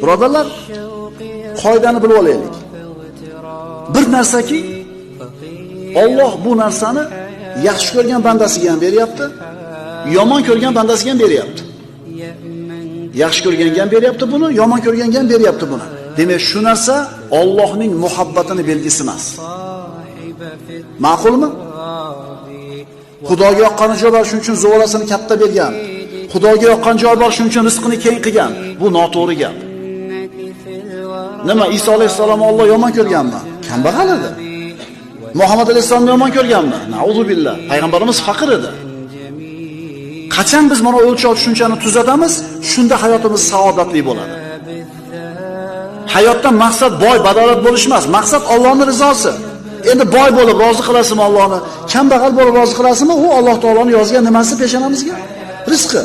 Birodarlar, qoidani bilib olaylik. Bir narsaki, Alloh bu narsani yaxshi ko'rgan bandasiga ham beryapti, yomon ko'rgan bandasiga ham beryapti. Yaxshi ko'rganga ham beryapti buni, yomon ko'rganga ham beryapti buni. Demak, shu narsa Allohning muhabbatini belgisi emas. Ma'qulmi? Xudoga yoqqani joy bor, shuning uchun zuvorasini katta bergan. Xudoga yoqqan joy bor, shuning uchun rizqini keng qilgan. Bu noto'g'ri gap. Nima, Iso alayhissalomni Alloh yomon ko'rganmi? Kambag'al edi. Muhammad alayhissalomni yomon ko'rganmi? Na'udzu billah. Payg'ambarimiz faqir edi. Qachon biz mana o'lchov tushunchani tuzatamiz, shunda hayotimiz saodatli bo'ladi. Hayotda maqsad boy, badavlat bo'lish emas, maqsad Allohning rizosi. Endi boy bo'lib rozi qilasizmi Allohni, kambag'al bo'lib rozi qilasizmi? U Alloh taoloning yozgan nimasi peshonamizga? Rizqi.